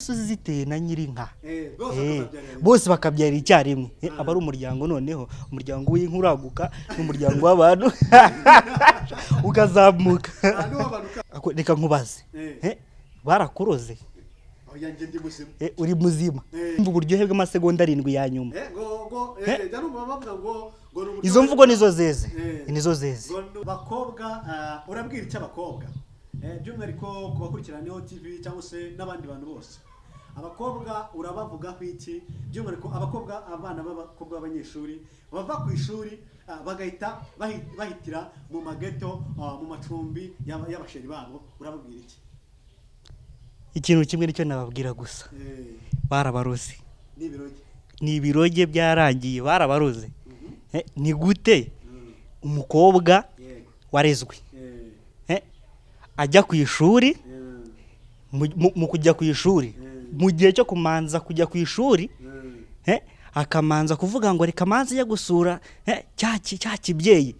Imisozi ziteye na nyirinka. Bose bakabyarira. Bose bakabyara icyarimwe. Aba ari umuryango, noneho umuryango w'inka uraguka n'umuryango w'abantu ukazamuka. Nta n'uwabanuka. Reka nkubaze. Barakuroze? Oya, njye ndi muzima. Uri muzima? Umva uburyohe bw'amasegonda 7 ya nyuma. Ngo njya numva bavuga ngo ni uburyo. Izo mvugo nizo zeze. Nizo zeze. Ngo ni bakobwa, urabwira icyo abakobwa, by'umwihariko ku bakurikirana Niho TV cyangwa se n'abandi bantu bose, abakobwa urabavugaho iki? By'umwihariko abakobwa, abana b'abakobwa b'abanyeshuri bava ku ishuri, bagahita bahitira mu mageto, mu macumbi y'abasheri babo, urababwira iki? Ikintu kimwe nicyo nababwira gusa. Barabaroze. Ni ibiroge. Ni ibiroge, byarangiye, barabaroze. Ni gute umukobwa warezwe ajya ku ishuri, mu kujya ku ishuri, mu gihe cyo kumanza kujya ku ishuri, akamanza kuvuga ngo reka manze ajye gusura cya kibyeyi,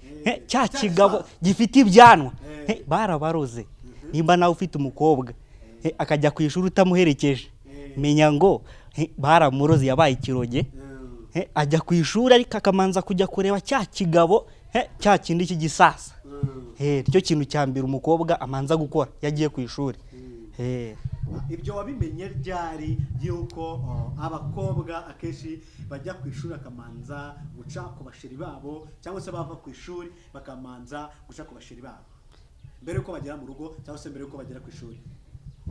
cya cya kigabo gisaza. gifite ibyanwa? Barabaroze. Nimba nawe ufite umukobwa, akajya ku ishuri utamuherekeje, menya ngo baramuroze, yabaye ikiroge. Ajya ku ishuri ariko akamanza kujya kureba cya kigabo, cya kindi cy'igisasa. Nicyo kintu cya mbere umukobwa amanza gukora iyo agiye ku ishuri. Ibyo wabimenye ryari yuko abakobwa akenshi bajya ku ishuri bakamanza guca ku basheri babo, cyangwa se bava ku ishuri bakamanza guca ku basheri babo mbere yuko bagera mu rugo cyangwa se mbere yuko bagera ku ishuri?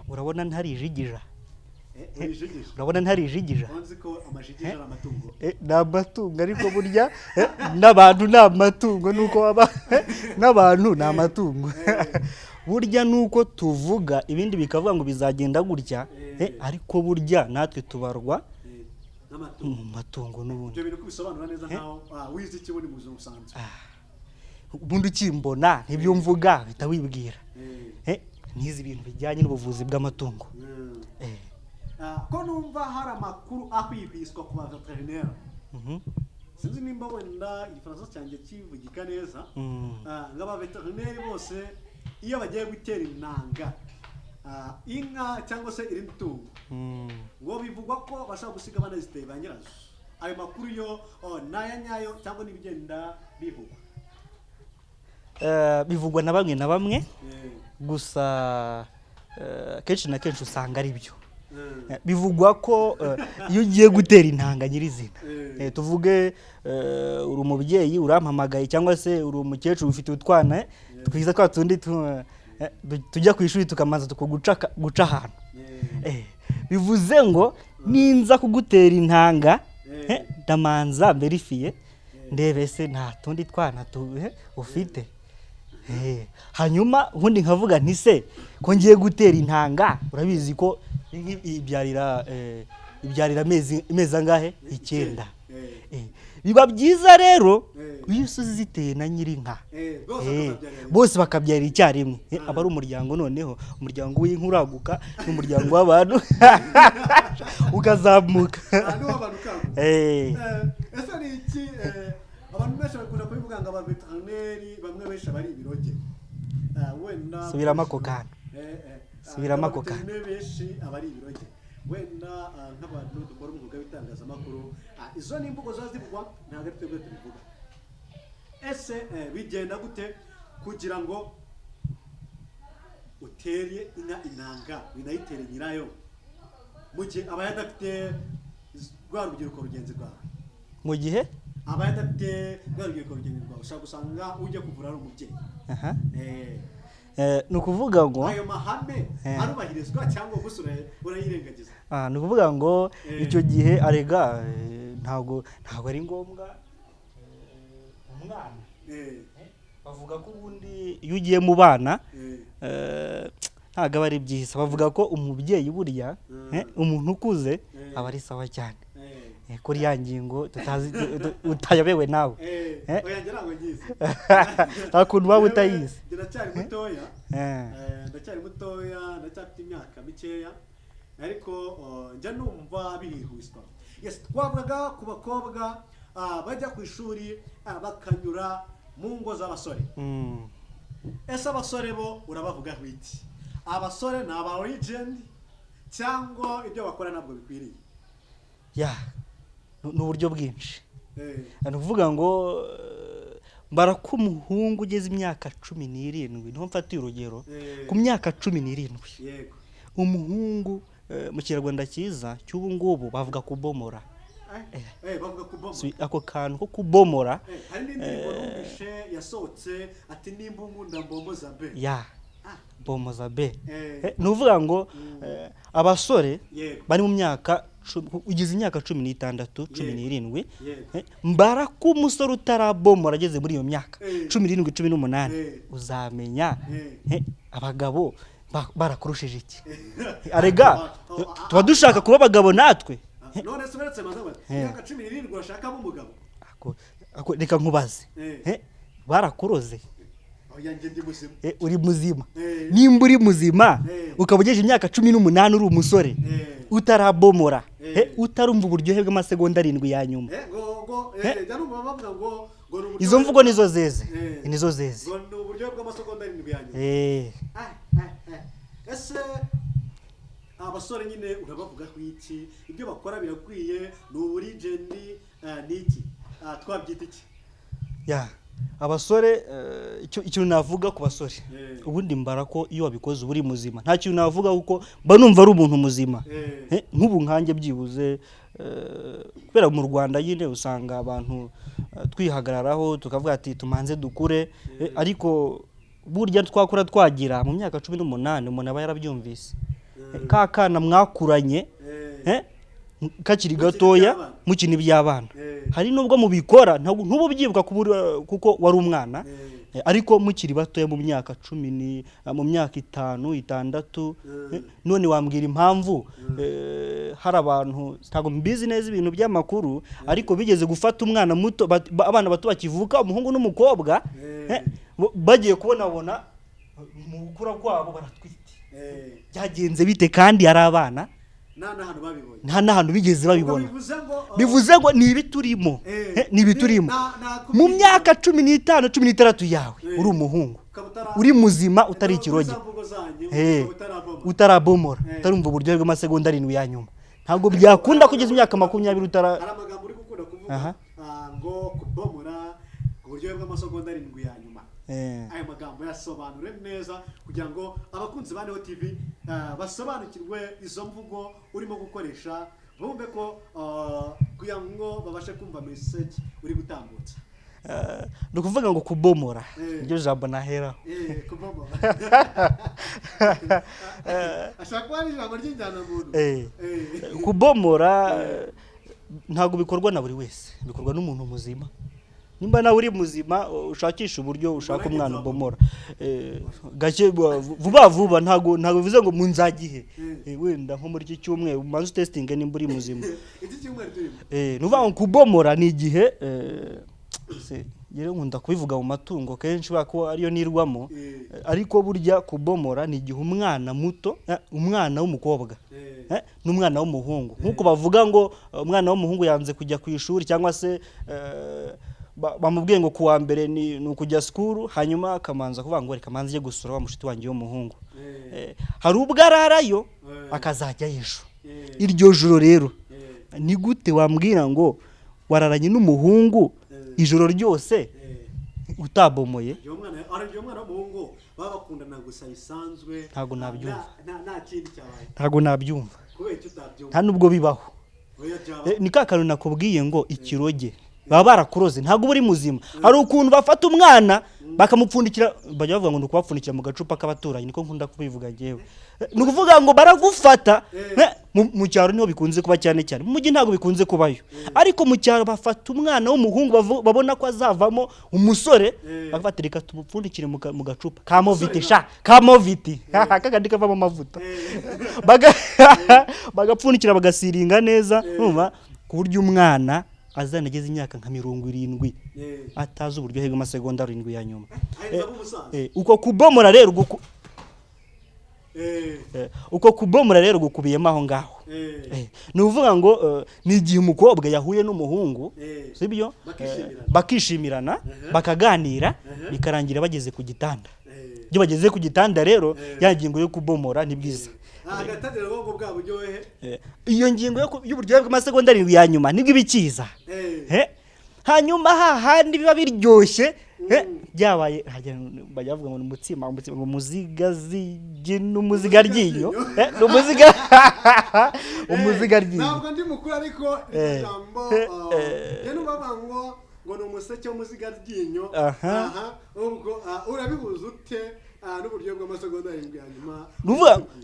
Urabona ntarijigija? Urijigije. Urabona ntarijigija? Nzi ko amajigija ari amatungo. Ni amatungo, ariko burya n'abantu ni amatungo, nuko baba n'abantu ni amatungo. Burya nuko tuvuga ibindi bikavuga ngo bizagenda gutya, ariko burya natwe tubarwa n'amatungo. Mu matungo n'ubundi. Ibyo bintu kubisobanura neza nkaho wize iki ubundi mu buzima busanzwe? Ubundi ukimbona ntibyo mvuga bihita wibwira. Nize ibintu bijyanye n'ubuvuzi bw'amatungo. Ko numva hari amakuru ahwihwiswa ku ba veterineri, sinzi nimba wenda igifaransa cyanjye kivugika neza, ngo aba veterineri bose iyo bagiye gutera intanga, inka cyangwa se irindi tungo, ngo bivugwa ko bashobora gusiga banaziteye ba nyirazo. Ayo makuru yo, ni aya nyayo cyangwa n'ibigenda bivugwa? Bivugwa na bamwe na bamwe gusa, kenshi na kenshi usanga ari byo. Bivugwa ko iyo ugiye gutera intanga nyirizina, tuvuge uri umubyeyi urampamagaye, cyangwa se uri umukecuru ufite utwana twiza twa tundi tujya ku ishuri tukamanza tukaguca guca ahantu, bivuze ngo ninza kugutera intanga, ndamanza mberifiye ndebe se nta tundi twana ufite. Hanyuma ubundi nkavuga nti se ko ngiye gutera intanga, urabizi ko inka ibyarira amezi angahe? 9. Biba byiza rero iyo usozi ziteye na nyirinka. Bose bakabyarira. Bose bakabyara icyarimwe. Aba ari umuryango, noneho umuryango w'inka uraguka n'umuryango w'abantu ukazamuka. Nta n'uwabanuka. Ese ni iki, abantu benshi bakunda kubivuga ngo abaveterineri bamwe benshi bari ibiroge, wenda Subiramo ako kantu. Subiramo ako kantu. Abaveterineri benshi aba ari ibiroge, wenda nk'abantu dukora umwuga w'itangazamakuru, izo ni imvugo ziba zivugwa, ntabwo ari twebwe tubivuga. Ese bigenda gute kugira ngo utere inka intanga unayitere nyirayo mu gihe aba adafite rwa rubyiruko rugenzi rwawe? Mu gihe aba adafite rwa rubyiruko rugenzi rwawe, ushobora gusanga ujya kuvura ari umubyeyi. Ni ukuvuga ngo Ayo mahame arubahirizwa cyangwa gusa urayirengagiza? Ni ukuvuga ngo icyo gihe arega ntabwo ari ngombwa umwana. Bavuga ko ubundi iyo ugiye mu bana ntabwo aba ari byiza. Bavuga ko umubyeyi burya, umuntu ukuze, aba ari sawa cyane. Kuri ya ngingo tutazi utayobewe nawe. Oya, njye ntabwo nyizi. Nta kuntu waba Yewe, utayizi. njye ndacyari mutoya. Ndacyari mutoya, ndacyafite imyaka mikeya, ariko njya numva bihihwiswa. Yes, twavugaga ku bakobwa bajya ku ishuri, bakanyura mu ngo z'abasore. Ese abasore bo urabavugaho iki? Abasore ni aba legend Cyangwa ibyo bakora ntabwo bikwiriye? Ya, ni uburyo bwinshi. Ni ukuvuga ngo mbara ko umuhungu ugeze imyaka 17, niho mfatiye urugero, ku myaka 17 umuhungu mu Kinyarwanda cyiza cy'ubu ngubu bavuga kubomora. Bavuga kubomora. Ako kantu ko kubomora. Hari n'indirimbo numvise yasohotse ati nimba unkunda mbomboza be. Ya, bomoza be. Ni ukuvuga ngo abasore bari mu myaka ugeze imyaka 16, 17, mbara ko umusore utarabomora ageze muri iyo myaka 17, 18, uzamenya abagabo barakurushije iki. Arega tuba dushaka kuba abagabo natwe. None se uretse maze imyaka 17 urashakamo umugabo? Reka nkubaze, barakuroze? Uri muzima? Nimba uri muzima ukaba ugejeje imyaka 18 uri umusore utarabomora, utarumva uburyohe bw'amasegonda 7 ya nyuma, izo mvugo nizo zeze, nizo zeze. Ese abasore nyine urabavuga ku iki? Ibyo bakora birakwiye? Ni uburigeni? Ni iki twabyita iki? Ya, abasore, ikintu navuga ku basore, ubundi mbara ko iyo wabikoze uba uri muzima, nta kintu navuga kuko mba numva ari umuntu muzima. Nk'ubu nkanjye byibuze, kubera mu Rwanda nyine usanga abantu twihagararaho tukavuga ati tumanze dukure, ariko burya twakura twagira mu myaka 18 umuntu aba yarabyumvise. Ka kana mwakuranye kakiri gatoya mukina iby'abana, hari nubwo mubikora ntubu byibuka kuko wari umwana, ariko mukiri batoya mu myaka 10, mu myaka 5, 6, none wambwira impamvu hari abantu, ntabwo mbizi neza ibintu by'amakuru, ariko bigeze gufata umwana muto, abana bato bakivuka, umuhungu n'umukobwa, bagiye kubonabona mu gukura kwabo baratwite. Byagenze bite kandi ari abana? Nta n'ahantu bigeze babibona. Bivuze ngo ni ibiturimo, ni ibiturimo. Mu myaka 15, 16 yawe uri umuhungu, uri muzima, utari ikiroge, utarabomora, utarumva uburyohe bw'amasegonda 7 ya nyuma, ntabwo byakunda kugeza imyaka 20 utara. Hari amagambo uri gukunda kuvuga ngo kubomora, uburyohe bw'amasegonda 7 ya nyuma. Ayo magambo yasobanure neza kugira ngo abakunzi ba Neho TV basobanukirwe izo mvugo urimo gukoresha, bumve ko kugira ngo babashe kumva message uri gutambutsa. Ni ukuvuga ngo kubomora niryo jambo naheraho. Kubomora ashaka kuba ari ijambo ry'injyanamuntu. Kubomora ntabwo bikorwa na buri wese, bikorwa n'umuntu muzima. Nimba nawe uri muzima ushakisha uburyo ushaka umwana ubomora gake vuba vuba, ntago bivuze ngo munzagihe, wenda nko muri iki cyumweru umanze testing nimba uri muzima. Iki cyumweru turimo nuvuga ngo kubomora ni igihe rero nkunda kubivuga mu matungo kenshi bako ariyo nirwamo, ariko burya kubomora ni igihe umwana muto, umwana w'umukobwa n'umwana w'umuhungu, nkuko bavuga ngo umwana w'umuhungu yanze kujya ku ishuri cyangwa se bamubwiye ngo kuwa mbere ni ukujya school, hanyuma akamanza kuvuga ngo reka manze gusura wa mushuti wanjye w'umuhungu. Hari ubwo ararayo akazajya ejo. Iryo joro rero ni gute wambwira ngo wararanye n'umuhungu ijoro ryose utabomoye? Umwana w'umuhungu baba bakundana gusa bisanzwe, ntago nabyumva, nta kindi cyabaye, ntago nabyumva, nta nubwo bibaho. Ni ka kantu nakubwiye ngo ikiroge baba barakuroze, ntabwo uri muzima. Hari ukuntu bafata umwana bakamupfundikira, bajya bavuga ngo ni ukubapfundikira mu gacupa k'abaturanyi, niko nkunda kubivuga ngewe. Ni ukuvuga ngo baragufata mu cyaro niho bikunze kuba cyane cyane, mu mujyi ntabwo bikunze kubayo, ariko mu cyaro bafata umwana w'umuhungu babona ko azavamo umusore, bakafata reka tumupfundikire mu gacupa ka Moviti, sha ka Moviti kakandi kavamo amavuta, bagapfundikira bagasiringa neza, urumva, ku buryo umwana azanageze imyaka nka 70 atazi uburyohe bw'amasegonda 7 ya nyuma. Uko kubomora rero uko kubomora rero gukubiyemo aho ngaho. Ni uvuga ngo ni igihe umukobwa yahuye n'umuhungu, sibyo, bakishimirana, bakaganira, bikarangira bageze ku gitanda. Iyo bageze ku gitanda rero ya ngingo yo kubomora ni bwiza. Agatangira ngo bwa buryohe. Iyo ngingo y'uburyohe bw'amasegonda 7 ya nyuma nibwo ibikiza. Hanyuma hahandi biba biryoshye byabaye bajya bavuga ngo umutsima ngo muziga n'umuziga ryinyo n'umuziga umuziga ryinyo. Ntabwo ndi mukuru ariko ijambo je numva ngo ni umuseke w'umuziga ryinyo. Aha ubwo urabihuza ute n'uburyo bw'amasegonda 7 ya nyuma?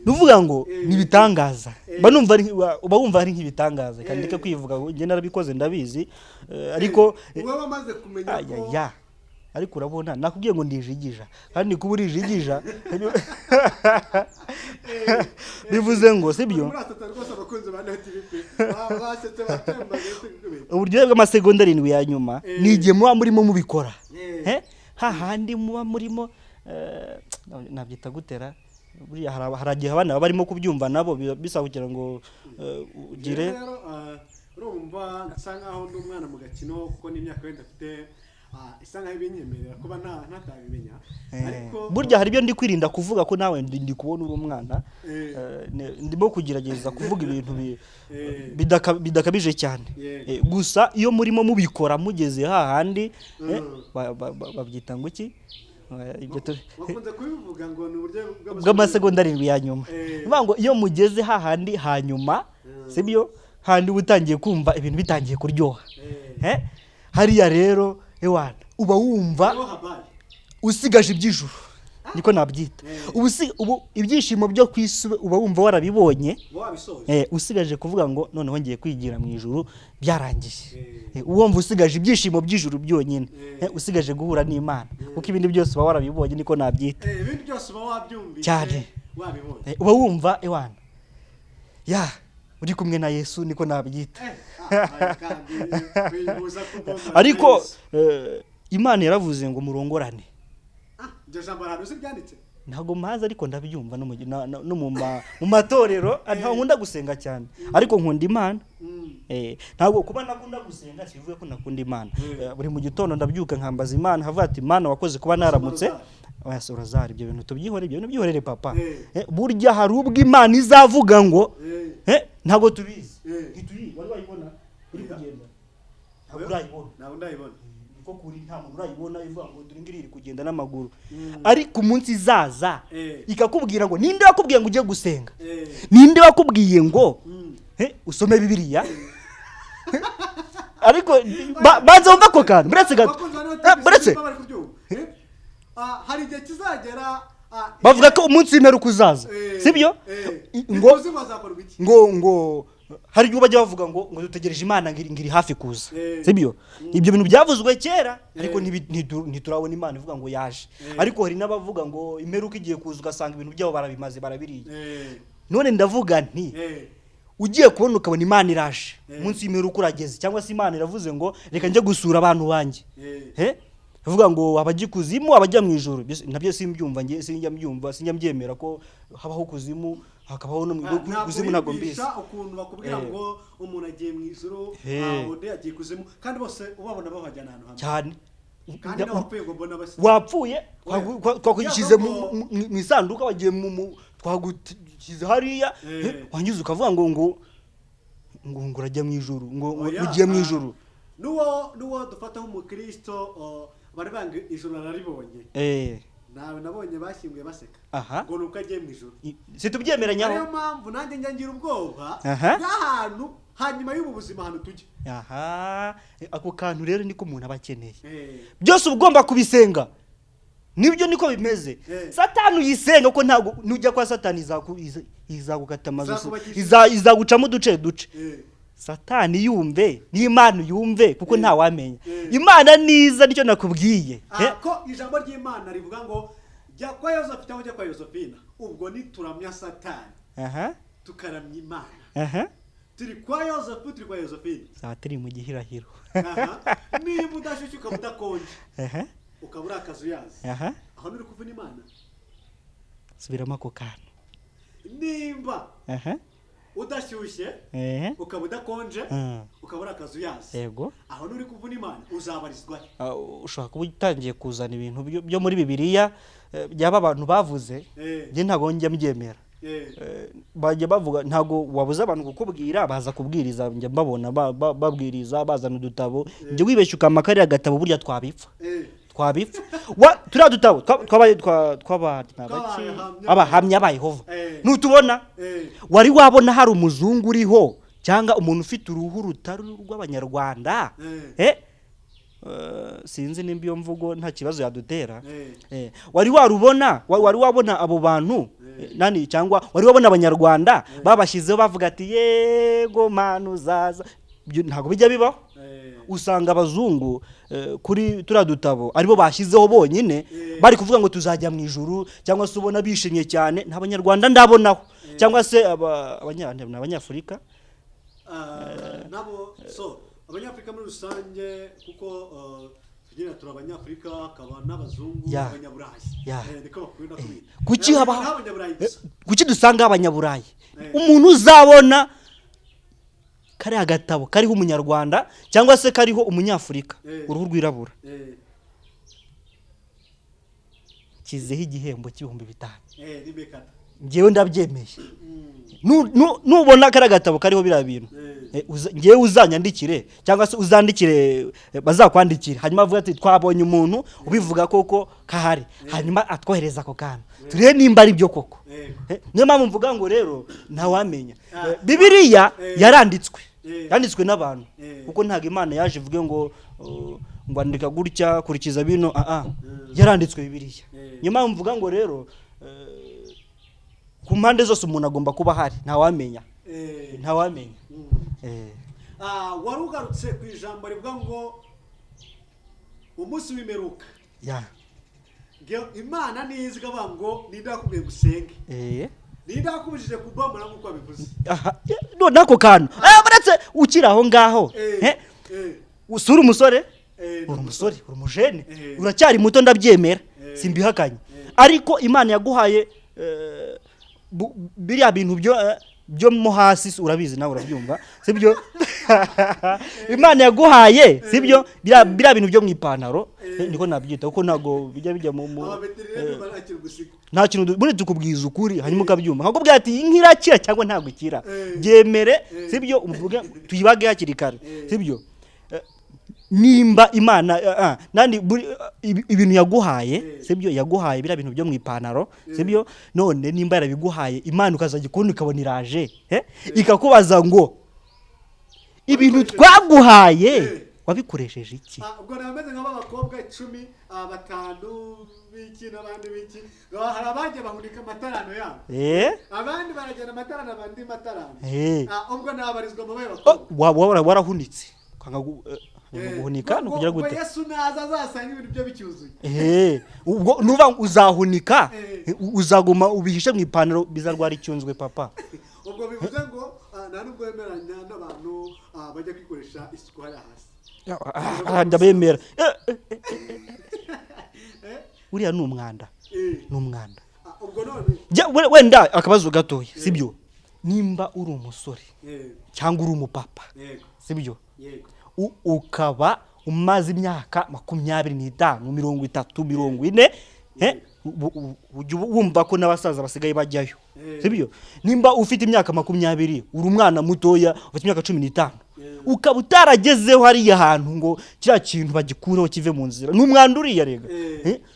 Nuvuga ngo ni ibitangaza, uba wumva ari nk'ibitangaza kandi ndeke kwivuga njye narabikoze ndabizi, ariko uba wamaze kumenya ko ariko urabona nakubwiye ngo ndijigija kandi kuba urijigija bivuze ngo sibyo. Uburyohe bw'amasegonda 7 ya nyuma ni igihe muba murimo mubikora, hahandi muba murimo nabyita gutera buriya hari igihe abana baba barimo kubyumva nabo bisaba kugira ngo ugire. Urumva nsa nkaho ndi umwana mu gakino kuko n'imyaka wenda afite isa nkaho ibinyemerera kuba ntakabimenya, ariko burya hari ibyo ndi kwirinda kuvuga ko nawe ndi kubona uri umwana, ndimo kugerageza kuvuga ibintu bidakabije cyane. Gusa iyo murimo mubikora mugeze hahandi babyita ngo iki? Bakunze kubivuga ngo ni uburyo bw'amasegonda 7 ya nyuma. Bivuga ngo iyo mugeze hahandi hanyuma, sibyo, handi utangiye kumva ibintu bitangiye kuryoha. Hariya rero ewana uba wumva usigaje iby'ijuru, niko nabyita. Ubu ibyishimo byo ku isi uba wumva warabibonye, usigaje kuvuga ngo noneho ngiye kwigira mu ijuru byarangiye. Uwumva usigaje ibyishimo by'ijuru byonyine, usigaje guhura n'Imana, kuko ibindi byose uba warabibonye, niko nabyita. Ibindi byose uba wabyumvise cyane, uba wumva ewana ya uri kumwe na Yesu, niko nabyita. Ariko Imana yaravuze ngo murongorane. Ntabwo mpazi ariko ndabyumva no mu matorero. Ntabwo nkunda gusenga cyane ariko nkunda Imana. Ntabwo kuba nakunda gusenga sivuye ko nakunda Imana. Buri mu gitondo ndabyuka nkambaza Imana, havuga ati Imana wakoze kuba naramutse. Oya ibyo bintu tubyihorere, ibyo bintu byihorere papa. Burya hari ubwo Imana izavuga ngo ntabwo tubizi. Ntituyi wari wayibona uri kugenda, ntabwo urayibona. Ntabwo ndayibona. Niko kuri nta muntu urayibona ivuga ngo dore ngiri iri kugenda n'amaguru. Ariko umunsi izaza ikakubwira ngo ninde wakubwiye ngo ujye gusenga? Ninde wakubwiye ngo usome Bibiliya? Ariko banza wumva ako kantu, buretse gato. Buretse hari igihe kizagera bavuga ko umunsi w'imperuka uzaza, sibyo? Ngo ngo hari igihe bajya bavuga ngo dutegereje Imana ngiri hafi kuza, sibyo? Ibyo bintu byavuzwe kera ariko ntiturabona Imana ivuga ngo yaje. Ariko hari n'abavuga ngo imperuka igiye kuza, ugasanga ibintu byabo barabimaze barabiriye. None ndavuga nti ugiye kubona ukabona Imana iraje, umunsi w'imperuka urageze, cyangwa se Imana iravuze ngo reka njye gusura abantu banjye. Vuga ngo abajya ikuzimu abajya mu ijuru, nabyo simbyumva ngiye, sinjya mbyumva, sinjya mbyemera ko habaho kuzimu hakabaho no kuzimu, ntabwo mbizi. Ukuntu bakubwira ngo umuntu agiye mu ijuru, undi agiye kuzimu, kandi bose ubabona babajyana ahantu hamwe cyane. Kandi wapfuye ngo mbona basi wapfuye twakushyize mu isanduka, wagiye mu twagushyize hariya, wangiza ukavuga ngo ngo ngo urajya mu ijuru, ngo ugiye mu ijuru. Nuwo dufata nk'umukristo bari banga ijuru nararibonye. Nawe nabonye bashyinguye baseka ngo nuko agiye mu ijuru. Situbyemeranyaho. Niyo mpamvu nanjye njya ngira ubwoba bw'ahantu hanyuma y'ubu buzima ahantu tujya. Aha ako kantu rero niko umuntu aba akeneye. Byose ugomba kubisenga. Nibyo niko bimeze. Satani uyisenga ko ntabwo nujya kwa Satani izagukata amazosi, izagucamo uduce duce. Satani yumve n'Imana yumve kuko nta wamenya. Imana niza nicyo nakubwiye. Ko ijambo ry'Imana rivuga ngo jya kwa Yosefu cyangwa jya kwa Yosefina, ubwo nituramya Satani tukaramya Imana. Turi kwa Yosefu, turi kwa Yosefina. Saa turi mu gihirahiro. Niba udashyushye ukaba udakonje, ukaba uri akazuyazi, aho nuri kuvuna Imana. Subiramo ako kantu. Nimba udashyushye ukaba udakonje ukaba uri akazuyazi, yego, aho nuri kuvuna Imana uzabarizwa. Ushobora kuba utangiye kuzana ibintu byo muri Bibiliya byaba abantu bavuze, njye ntabwo njya mbyemera. Bajya bavuga, ntabwo wabuza abantu kukubwira, baza kubwiriza, njya mbabona babwiriza bazana udutabo. Njye wibeshya ukampa kariya gatabo, burya twabipfa. Twabipfa. Turiya dutabo twabaye twaba ni abaki? Tw'abahamya. Abahamya ba Yehova. Nutubona, wari wabona hari umuzungu uriho cyangwa umuntu ufite uruhu rutari urw'Abanyarwanda? Sinzi nimba iyo mvugo nta kibazo yadutera. Wari warubona, wari wabona abo bantu, nani, cyangwa wari wabona Abanyarwanda babashyizeho bavuga ati: "Yego manu uzaza"? Ibyo ntabwo bijya bibaho. Usanga abazungu kuri turiya dutabo aribo bashyizeho bonyine, bari kuvuga ngo tuzajya mu ijuru, cyangwa se ubona bishimye cyane. Nta Banyarwanda ndabonaho, cyangwa se ni Abanyafurika. Ah, nabo so Abanyafurika muri rusange, kuko tugira turi Abanyafurika, hakaba n'abazungu, Abanyaburayi. Niko bakunda kubita. Kuki N'Abanyaburayi gusa. Kuki dusanga Abanyaburayi? Umuntu uzabona kariya gatabo kariho Umunyarwanda cyangwa se kariho Umunyafurika, uruhu rwirabura, kizeho igihembo cy'ibihumbi 5. N'imikata. Ngewe ndabyemeye. Nubona kariya gatabo kariho biriya bintu, ngewe uzanyandikire cyangwa se uzandikire, bazakwandikire, hanyuma avuga ati: "Twabonye umuntu ubivuga koko kahari," hanyuma atwohereza ako kantu, turebe nimba ari byo koko. Niyo mpamvu mvuga ngo rero ntawamenya. Bibiliya yaranditswe, yanditswe n'abantu, kuko ntabwo Imana yaje ivuge ngo ngo andika gutya, kurikiza bino. Ah ah, yaranditswe Bibiliya. Niyo mpamvu mvuga ngo rero ku mpande zose umuntu agomba kuba ahari, ntawamenya. Ntawamenya. Ah, wari ugarutse ku ijambo rivuga ngo umunsi w'imperuka, ngo Imana niza ikavuga ngo: "Ninde wakubwiye ngo usenge? Ninde wakubujije kubomora?" Nk'uko wabivuze. Aha, none ako kantu, uretse ukiri aho ngaho, usura umusore, uri umusore, uri umujene, uracyari muto, ndabyemera, simbihakanye. Ariko Imana yaguhaye biriya bintu byo mo hasi, urabizi nawe urabyumva, sibyo? Imana yaguhaye, sibyo, biriya bintu byo mu ipantaro, niko nabyita, kuko ntabwo bijya bijya mu Abaveterineri barakira gusiga. Nta kintu buri tukubwiza ukuri, hanyuma ukabyumva, nkakubwira ati: "Inka irakira cyangwa ntabwo ikira." Byemere, sibyo, uvuge tuyibage hakiri kare, sibyo? Nimba Imana nandi ibintu yaguhaye, sibyo, yaguhaye biriya bintu byo mu ipantaro, sibyo? None nimba yarabiguhaye Imana, ukazajya ukundi ukabona iraje, ikakubaza ngo: "Ibintu twaguhaye wabikoresheje iki?" Ah, ubwo nabameze nk'abakobwa 10, batanu b'iki n'abandi b'iki. Hari abagiye bahunika amatarano yabo, abandi baragenda amatarano, abandi matarano. Ah, ubwo nabarizwa mu bahe Oh, bakobwa? Waba warahunitse, ukanga guhunika ni ukugira Ubwo gute? Yesu naza azasanga ibintu bye bicyuzuye. Ubwo nuva uzahunika, uzaguma ubihishe mu ipantaro, bizarwara icyunzwe, papa. Ubwo bivuze ngo nta nubwo wemeranya n'abantu bajya kwikoresha isuku hariya hasi? Ah, ndabemera. Uriya ni umwanda. Ni umwanda. Ah, ubwo none Wenda akabazo gatoya, sibyo? Nimba uri umusore cyangwa uri umupapa, sibyo, Yego. Ukaba umaze imyaka 25, 30, 40, ujya wumva ko n'abasaza basigaye bajyayo, sibyo? Nimba ufite imyaka 20, uri umwana mutoya, ufite imyaka 15, ukaba utaragezeho hariya hantu ngo kiriya kintu bagikureho kive mu nzira, ni umwanda uriya rega.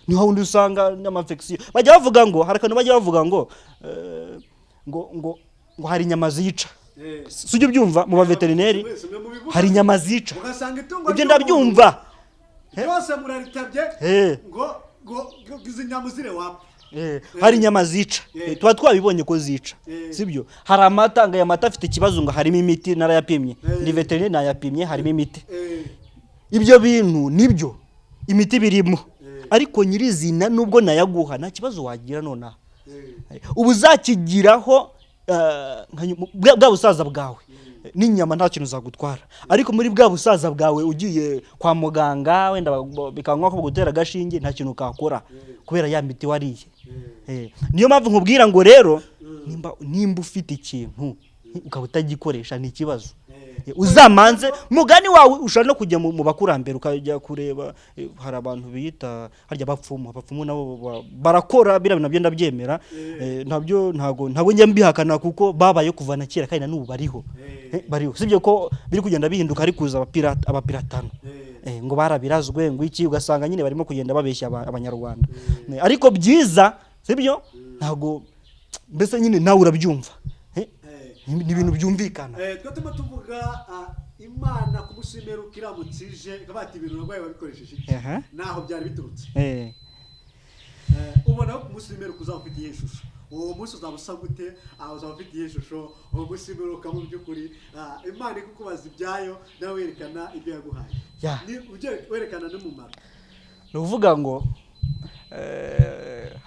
Niho wundi usanga n'ama infection. Bajya bavuga ngo hari akantu, bajya bavuga ngo ngo hari inyama zica. Si ujya ubyumva mu baveterineri? Mwese mwe mubivuga. Hari inyama zica. Ugasanga itungo Ibyo ry'umuntu ndabyumva. ryose muraritabye, ngo izi nyama uzire wapfa. Hari inyama zica. Tuba twabibonye ko zica, sibyo? Hari amata, ngo aya mata afite ikibazo, ngo harimo imiti, narayapimye, ni veterineri nayapimye, harimo imiti. Ibyo bintu nibyo, imiti birimo, ariko nyirizina nubwo nayaguha nta kibazo wagira nonaha. Ubu uzakigiraho bwa busaza bwawe n'inyama nta kintu zagutwara, ariko muri bwa busaza bwawe ugiye kwa muganga, wenda bikaba ngombwa ko bagutera agashinge, nta kintu kakora kubera ya miti wariye. Niyo mpamvu nkubwira ngo rero nimba ufite ikintu ukaba utagikoresha, ni ikibazo. Uzamanze mugani wawe, ushobora no kujya mu bakurambere ukajya kureba, hari abantu biyita harya abapfumu. Abapfumu nabo barakora biriya bintu, nabyo ndabyemera. Nabyo ntago njya mbihakana, kuko babaye kuva na kera kandi na n'ubu bariho. Bariho, sibyo ko biri kugenda bihinduka, ari kuza abapiratano, ngo barabirazwe, ngo iki, ugasanga nyine barimo kugenda babeshya Abanyarwanda. Ariko byiza, sibyo, ntago mbese nyine nawe urabyumva. Ni ibintu byumvikana. Twe turimo tuvuga Imana ku munsi w'imperuka iramutse ije ikavuga ati ibintu narwaye wabikoresheje iki, naho byari biturutse. Ubona ko ku munsi w'imperuka uzaba ufite iyihe shusho? Uwo munsi uzaba usa gute? Uzaba ufite iyihe shusho uwo munsi w'imperuka? Mu by'ukuri, Imana ikukubaza ibyayo, nawe werekana ibyo yaguhaye. Ni ujye werekana n'umumaro. Ni ukuvuga ngo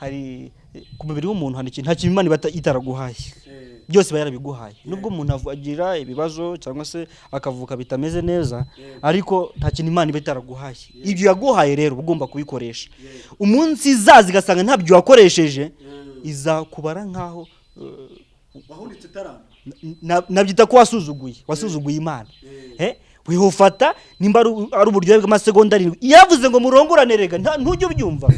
hari ku mubiri w'umuntu hari ikintu, nta kintu Imana iba itaraguhaye. Byose iba yarabiguhaye, nubwo umuntu agira ibibazo cyangwa se akavuka bitameze neza, ariko nta kintu Imana iba itaraguhaye. Ibyo yaguhaye rero uba ugomba kubikoresha. Umunsi izaza igasanga ntabyo wakoresheje, izakubara nkaho wahunitse itarama. Nabyita ko wasuzuguye Imana. Wihufata nimba ari uburyohe bw'amasegonda 7 yavuze ngo murongorane. Rega ntujye ubyumva,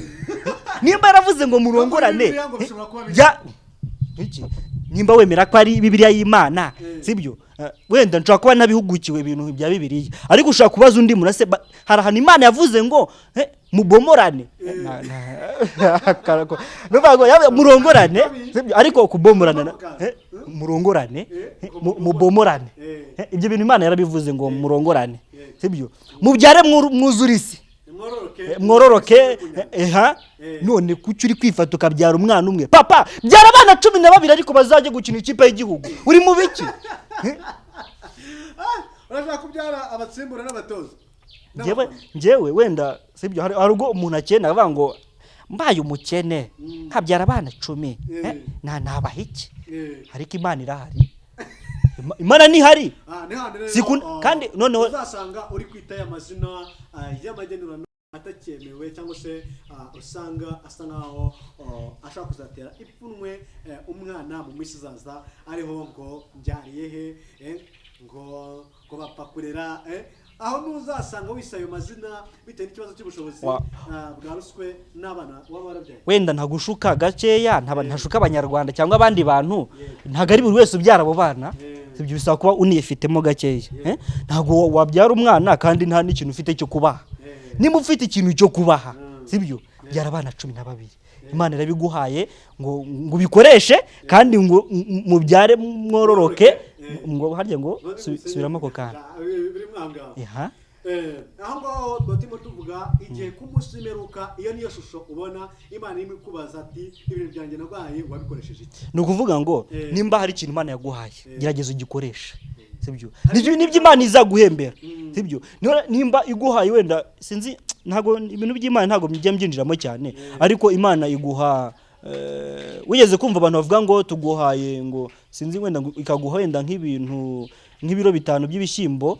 nimba yaravuze ngo murongorane. Bibiliya ngo bishobora kuba biri. Iki? Nimba wemera ko ari Bibiliya y'Imana, sibyo? Wenda nshobora kuba ntabihugukiwe ibintu bya Bibiliya, ariko ushobora kubaza undi muntu ase hari ahantu Imana yavuze ngo mubomorane. Nuvuga ngo murongorane, sibyo? Ariko kubomorana, murongorane, mubomorane. Ibyo bintu Imana yarabivuze ngo murongorane, sibyo? Mubyare mwuzure isi. Mwororoke. Mwororoke. Eha. None kuki uri kwifata ukabyara umwana umwe? Papa, byara abana 12, ariko bazajya gukina ikipe y'igihugu. Uri mu biki? Urashaka kubyara abatsimbura n'abatoza. Njyewe wenda, sibyo, hari ubwo umuntu akena akavuga ngo mbaye umukene nkabyara abana 10, nabaha iki? Ariko Imana irahari. Imana ntihari? Ni handi rero, Kandi noneho uzasanga uri kwita aya mazina y'amagenurano atakyemewe, cyangwa se usanga asa nkaho ashaka kuzatera ipfunwe umwana mu minsi izaza, ariho ngo mbyariye he, ngo bapfa kurera, aho ntuzasanga wise ayo mazina bitewe n'ikibazo cy'ubushobozi bwa ruswe n'abana waba warabyaye. Wenda ntagushuka gakeya, ntashuka Abanyarwanda cyangwa abandi bantu, ntabwo ari buri wese ubyara abo bana. Ibyo bisaba kuba unifitemo gakeya. Ntabwo wabyara umwana kandi nta n'ikintu ufite cyo kubaha. Niba ufite ikintu cyo kubaha, sibyo, byara abana 12. Imana irabiguhaye ngo ubikoreshe, kandi ngo mubyare mwororoke. Ngo harya ngo subiramo ako kantu. Biri mwangaho. Iha. Aho ngaho tuba turimo tuvuga igihe ku munsi w'imperuka, iyo niyo shusho ubona Imana irimo ikubaza ati ibintu byanjye narwaye wabikoresheje iki? Ni ukuvuga ngo nimba hari ikintu Imana yaguhaye, gerageza ugikoreshe, sibyo? Nibyo Imana izaguhembera, sibyo? Nimba iguhaye, wenda sinzi, ntabwo ibintu by'Imana ntabwo bijya mbyinjiramo cyane, ariko Imana iguha, wigeze kumva abantu bavuga ngo tuguhaye, ngo sinzi, wenda ngo ikaguha wenda nk'ibintu nk'ibiro 5 by'ibishyimbo,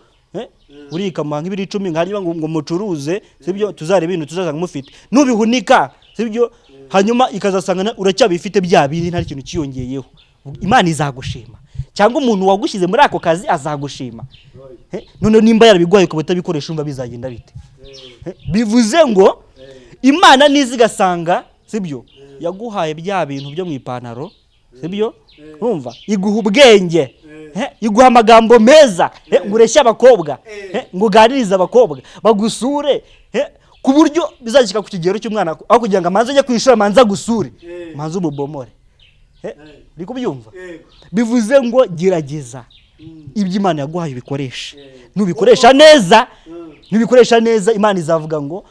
uri ikamuha nk'ibiro 10, hanyuma ngo mucuruze, sibyo? Tuzareba ibintu tuzasanga mufite nubihunika, sibyo? Hanyuma ikazasanga uracyabifite bya bindi, nta kintu kiyongeyeho. Imana izagushima, cyangwa umuntu wagushyize muri ako kazi azagushima. None nimba yarabiguhaye ukaba utabikoresha, umva bizagenda bite? Bivuze ngo Imana niza igasanga, sibyo, yaguhaye bya bintu byo mu ipantaro, sibyo? Urumva iguha ubwenge, iguha amagambo meza, ngo ureshye abakobwa, ngo uganirize abakobwa bagusure, ku buryo bizashyika ku kigero cy'umwana aho kugira ngo amanze ajye ku ishuri, amanze agusure, manze umubomore. Uri kubyumva? Yego. Bivuze ngo gerageza ibyo Imana yaguhaye ubikoreshe. Nubikoresha neza, nubikoresha neza, Imana izavuga ngo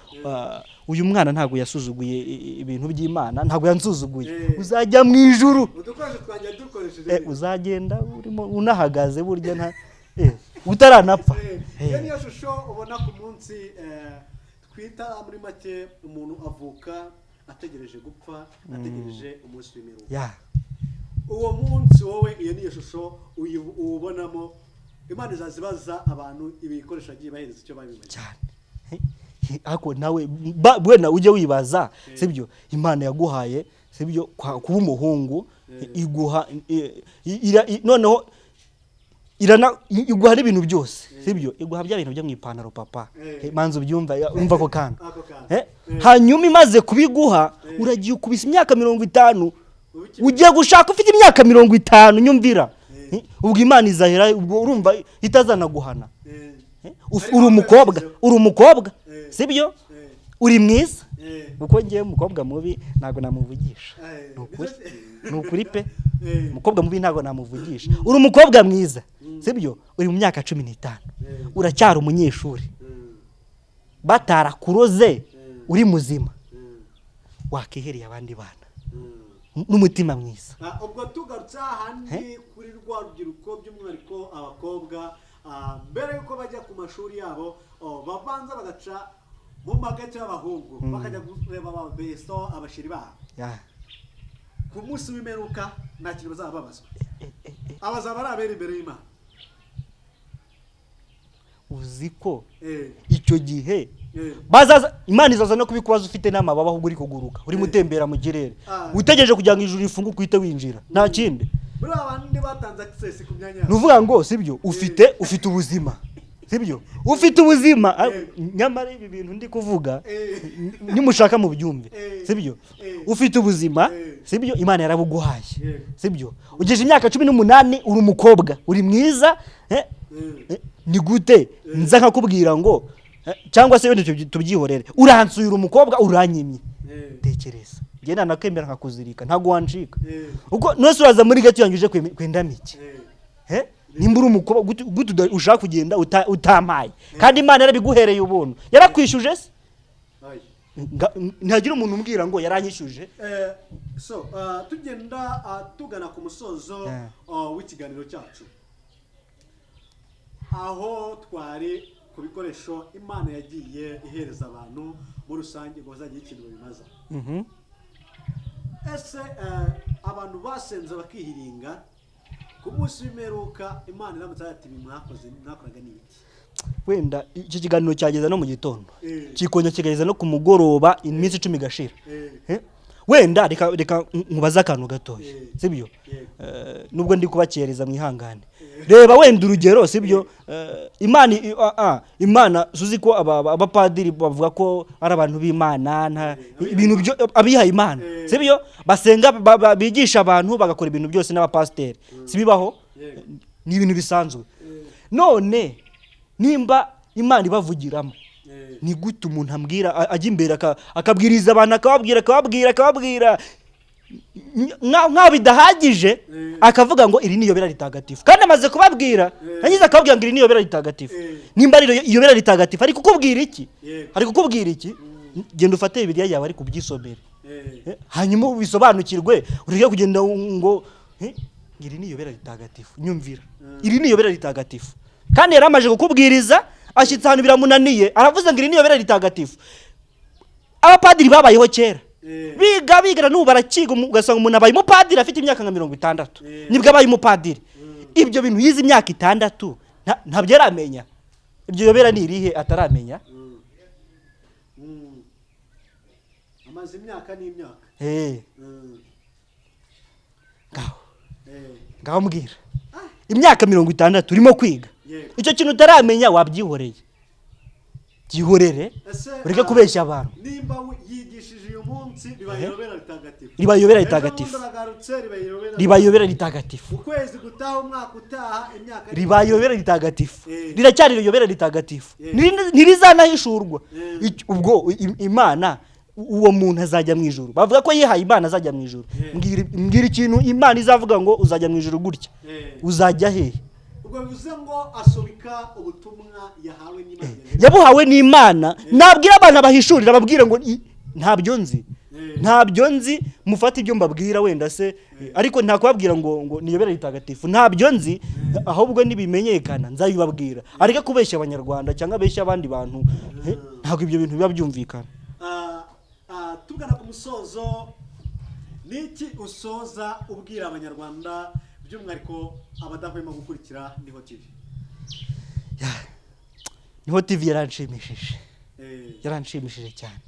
uyu mwana ntabwo yasuzuguye ibintu by'Imana, ntabwo yansuzuguye. Uzajya mu ijuru. Udukoresho twanjye dukoresheje neza. Uzagenda urimo unahagaze burya nta utaranapfa. Iyo niyo shusho ubona ku munsi, twita muri make umuntu avuka ategereje gupfa, ategereje umunsi w'imperuka. Uwo munsi wowe iyo niyo shusho uwubonamo? Imana izazibaza abantu ibikoresho yagiye bahereza icyo babimaze. Cyane. Ariko nawe wenda ujye wibaza, sibyo? Imana yaguhaye, sibyo, kuba umuhungu, iguha noneho Irana iguha n'ibintu byose, sibyo? Iguha bya bintu byo mu ipantaro, papa. Manza ubyumva, umva ako kantu. Ako kantu. Hanyuma imaze kubiguha, uragiye ukubisa imyaka 50, Ubikiri- ugiye gushaka ufite imyaka 50, nyumvira. Ubwo Imana izahera, ubwo urumva itazanaguhana? Ariko Uri umukobwa, yabigezeho. uri umukobwa, sibyo? Uri mwiza, kuko ngewe umukobwa mubi ntabwo namuvugisha. Ni ukuri, ni ukuri pe. Umukobwa mubi ntabwo namuvugisha. Uri umukobwa mwiza, sibyo? Uri mu myaka 15, uracyari umunyeshuri, batarakuroze, uri muzima, wakihereye abandi bana n'umutima mwiza. Ubwo tugarutse ahandi kuri rwa rubyiruko, by'umwihariko abakobwa, mbere y'uko bajya ku mashuri yabo, babanza bagaca mu magati y'abahungu, bakajya kureba ababeso, abashiri babo, ku munsi w'imperuka nta kintu bazaba babazwa, abazaba ari abera imbere y'Imana. Uzi ko icyo gihe bazaza, Imana izaza no kubikubaza ufite n'amababa, ahubwo uri kuguruka, urimo utembera mu kirere, utegereje kugira ngo ijuru rifunguke uhite winjira, nta kindi. Muri aba bandi batanze access ku myanya Ni yabo. ukuvuga ngo, sibyo, ufite ubuzima, sibyo? Ufite ubuzima. Nyamara ibi bintu ndi kuvuga, nimushaka mubyumve, sibyo? Ufite ubuzima, sibyo? Imana yarabuguhaye, sibyo? Ugejeje imyaka 18, uri umukobwa, uri mwiza, ni gute nza nkakubwira ngo, cyangwa se wenda tubyihorere, uransuye, uri umukobwa, uranyimye? Tekereza, njye nanakemera nkakuzirika, ntabwo wancika. Ubwo nose uraza muri gato yanjye uje kwendamo iki? Nimba uri umukobwa, gute ushaka kugenda utampaye, kandi Imana yarabiguhereye ubuntu? Yarakwishyuje se? Oya. Ntihagira umuntu umbwira ngo yaranyishyuje. So tugenda tugana ku musozo w'ikiganiro cyacu, aho twari ku bikoresho Imana yagiye ihereza abantu muri rusange ngo bazagire ikintu babimaza. Ese abantu basenze bakihiringa, ku munsi w'imperuka Imana iramutse ati: "Ibi mwakoze, mwakoraga ni ibiki?" Wenda icyo kiganiro cyageza no mu gitondo, kikongera kikageza no ku mugoroba, iminsi 10 igashira. Wenda reka nkubaze akantu gatoya, sibyo? Yego. Nubwo ndi kubakereza, mwihangane. Reba wenda urugero, sibyo? Imana Imana suzi ko abapadiri bavuga ko ari abantu b'Imana, nta ibintu byo abihaye Imana, sibyo? Basenga, bigisha abantu, bagakora ibintu byose, n'abapasiteri, sibibaho? Yego. Ni ibintu bisanzwe. None nimba Imana ibavugiramo, ni gute umuntu ambwira, ajya imbere akabwiriza abantu, akababwira, akababwira, akababwira, nkaho bidahagije, akavuga ngo iri ni iyobera ritagatifu, kandi amaze kubabwira, yagize akababwira ngo iri ni iyobera ritagatifu? Nimba ari iyobera ritagatifu, ari kukubwira iki? Ari kukubwira iki? Genda ufate Bibiliya yawe, ari kubyisomera, hanyuma ubisobanukirwe, ureke kugenda ngo iri ni iyobera ritagatifu. Nyumvira, iri ni iyobera ritagatifu, kandi yari amaze kukubwiriza, ashyitse ahantu biramunaniye, aravuze ngo iri ni iyobera ritagatifu. Abapadiri babayeho kera, biga, biga, n'ubu barakiga, ugasanga umuntu abaye umupadiri afite imyaka nka 60, nibwo abaye umupadiri. Ibyo bintu yize imyaka 6 ntabyo aramenya. Iryo yobera ni irihe ataramenya? Amaze imyaka n'imyaka. Ngaho, ngaho mbwira, imyaka 60 urimo kwiga, icyo kintu utaramenya, wabyihoreye, byihorere, Ese, ureke kubeshya abantu. Nimba yigishije uyu munsi, riba iyobera ritagatifu. Riba iyobera Ejo ritagatifu. bundi aragarutse, riba iyobera. Riba iyobera ritagatifu. Ukwezi gutaha, umwaka utaha, imyaka. Riba iyobera ritagatifu. Riracyari iyobera ritagatifu. Ntirizanahishurwa. Ubwo Imana, uwo muntu azajya mu ijuru, bavuga ko yihaye Imana, azajya mu ijuru? Mbwira ikintu Imana izavuga ngo uzajya mu ijuru gutya. Uzajya hehe? Ubwo bivuze ngo asubika ubutumwa yahawe n'Imana. Yabuhawe n'Imana, nabwira abantu, abahishurira, ababwire ngo ntabyo nzi, ntabyo nzi, mufate ibyo mbabwira wenda se, ariko nta kubabwira ngo niyobera ritagatifu, ntabyo nzi. Ahubwo nibimenyekana nzabibabwira. Areke kubeshya Abanyarwanda cyangwa abeshya abandi bantu. Ntabwo ibyo bintu biba byumvikana. Tugana ku musozo, niki usoza ubwira Abanyarwanda, by'umwihariko abadahwema gukurikira Niho TV? Niho TV yaranshimishije, yaranshimishije cyane.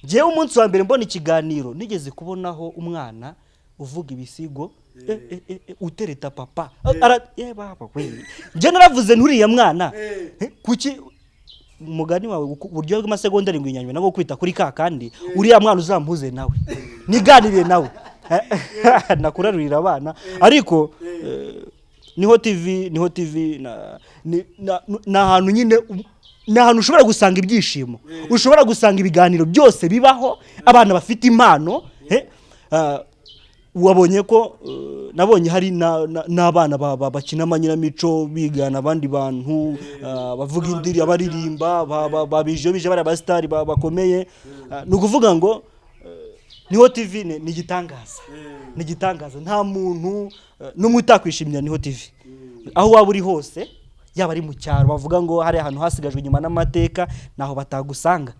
Njyewe umunsi wa mbere mbona ikiganiro, nigeze kubonaho umwana uvuga ibisigo. Utereta papa. Baba we, njye naravuze nturiya mwana. Kuki umugani wawe uburyo bw'amasegonda 7 inyanywe nabwo kwita kuri ka kandi uriya mwana uzampuze nawe niganiriye nawe nakurarurira abana. Ariko Niho TV, Niho TV ni ahantu nyine ni ahantu ushobora gusanga ibyishimo, ushobora gusanga ibiganiro byose bibaho, abana bafite impano. Wabonye ko nabonye hari n'abana bakina amanyiramicyo bigana abandi bantu, bavuga indiri, abaririmba babije bije bari abasitari bakomeye. Ni ukuvuga ngo Niho TV ni igitangaza, ni igitangaza. Nta muntu n'umwe utakwishimira Niho TV aho waba uri hose, yaba ari mu cyaro bavuga ngo hari ahantu hasigajwe inyuma n'amateka, naho batagusanga.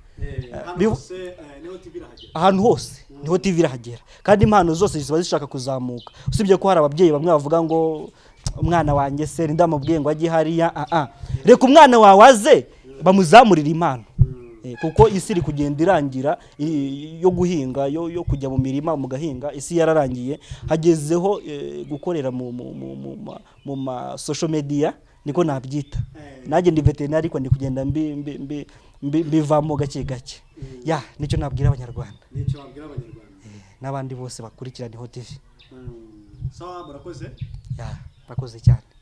Hano hose Niho TV irahagera. Ahantu hose Niho TV irahagera, kandi impano zose ziba zishaka kuzamuka, usibye ko hari ababyeyi bamwe bavuga ngo umwana wanjye se ndamubwiye ngo ajye hariya. Ah ah, reka umwana wawe aze bamuzamurire impano. Kuko isi iri kugenda irangira yo guhinga, yo kujya mu mirima mugahinga, isi yararangiye, hagezeho gukorera mu ma social media, niko nabyita. Nanjye ndi veterinari, ariko ndi kugenda mbivamo gake gake. Ya, nicyo nabwira Abanyarwanda. Nicyo wabwira Abanyarwanda. N'abandi bose bakurikira Niho TV. Sawa, murakoze. Ya, bakoze cyane.